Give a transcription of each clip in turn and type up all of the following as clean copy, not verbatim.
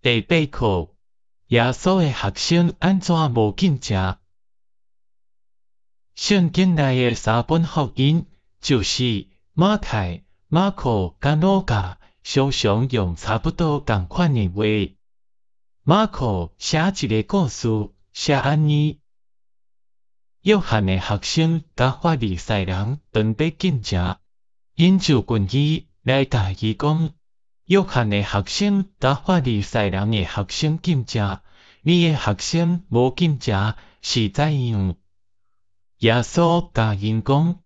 第八課，耶穌的學生按怎無禁食？聖經內的三本福音，就是馬太、馬可佮路加，常常用差不多仝款的話。馬可寫一个故事，寫按呢：約翰的學生佮法利賽人當欲禁食，𪜶就問伊來共伊講：約翰的學生佮法利賽人的學生禁食，你的學生無禁食是怎樣？耶穌共𪜶講：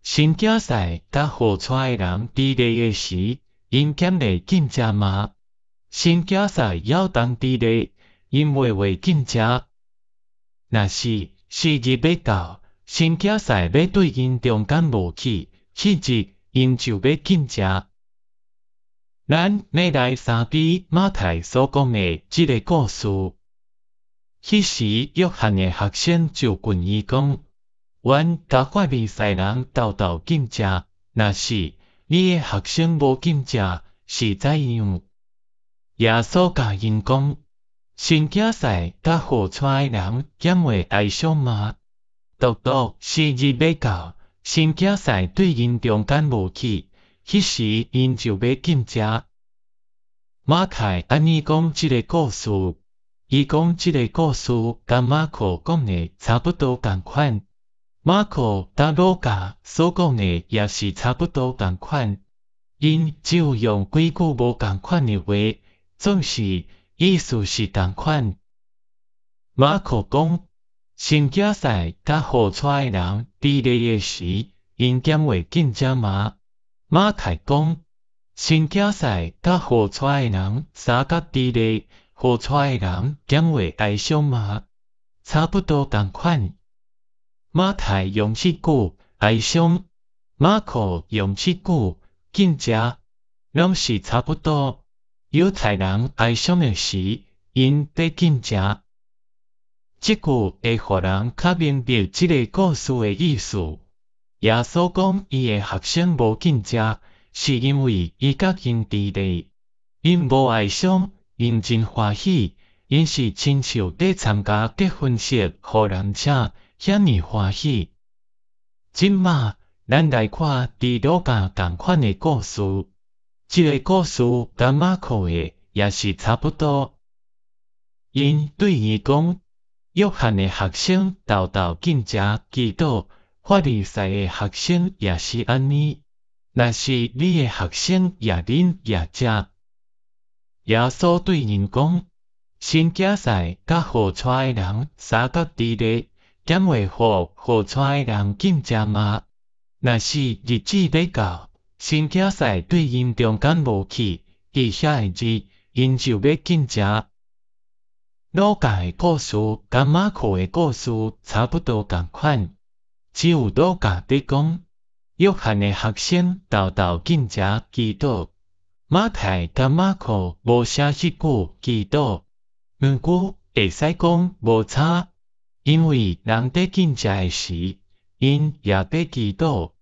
新囝婿佮予娶的人佇咧的時，𪜶敢會禁食嗎？新囝婿猶當佇咧，𪜶袂會禁食。若是時日欲到，新囝婿欲對𪜶中間無去，彼日𪜶就欲禁食。咱欲來相比馬太所講的這个故事。彼時約翰的學生就問伊講：阮佮法利賽人沓沓禁食，若是你的學生無禁食，是怎樣？耶穌共𪜶講：新囝婿佮予娶的人敢會哀傷嗎？獨獨時日欲到，新囝婿對𪜶中間無去，彼時𪜶就欲禁食。馬太按呢講這个故事，伊講這个故事佮馬可講的差不多仝款。馬可佮路加所講的也是差不多仝款，𪜶只有用幾句無仝款的話，總是意思是仝款。馬可講，新囝婿佮予娶的人佇咧的時，𪜶敢會禁食嗎？馬太講，新囝婿佮予娶的人三角佇咧，予娶的人敢會哀傷嗎？差不多仝款。馬太用這句哀傷，馬可用這句禁食，攏是差不多。猶太人哀傷的時，𪜶欲禁食。這句會予人較明白這个故事的意思。耶穌講伊的學生無禁食，是因為伊佮𪜶佇咧，𪜶無哀傷，𪜶真歡喜，𪜶是親像咧參加結婚式，予人請，遐爾歡喜。這馬，咱來看佇路加仝款的故事。這个故事佮馬可的也是差不多。𪜶對伊講，約翰的學生沓沓禁食祈禱，法利賽的學生也是按呢。若是你的學生也啉也食。耶穌對𪜶講，新囝婿佮予娶的人三角佇咧，敢會予予娶的人禁食嗎？若是日子欲到，新囝婿對𪜶中間無去，佇遐个日，𪜶就欲禁食。路加的故事佮馬可的故事差不多仝款，只有路加佇講，約翰的學生沓沓禁食祈禱，馬太佮馬可無寫這句祈禱，毋過會使講無差，因為人佇禁食的時，𪜶也佇祈禱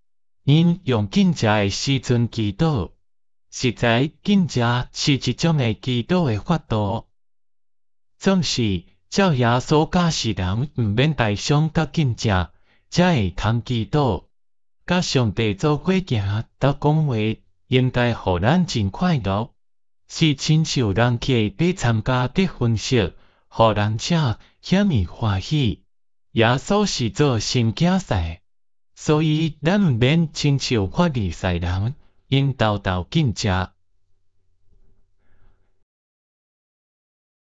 ，𪜶用禁食的時陣祈禱，實在禁食是一種的祈禱的法度。總是照耶穌教示人毋免哀傷佮禁食，才會通祈禱。佮上帝做伙行佮講話，應該予咱真快樂，是親像人客欲參加結婚式，予人請遐爾歡喜。耶穌是做新囝婿，所以咱毋免親像法利賽人，𪜶沓沓禁食。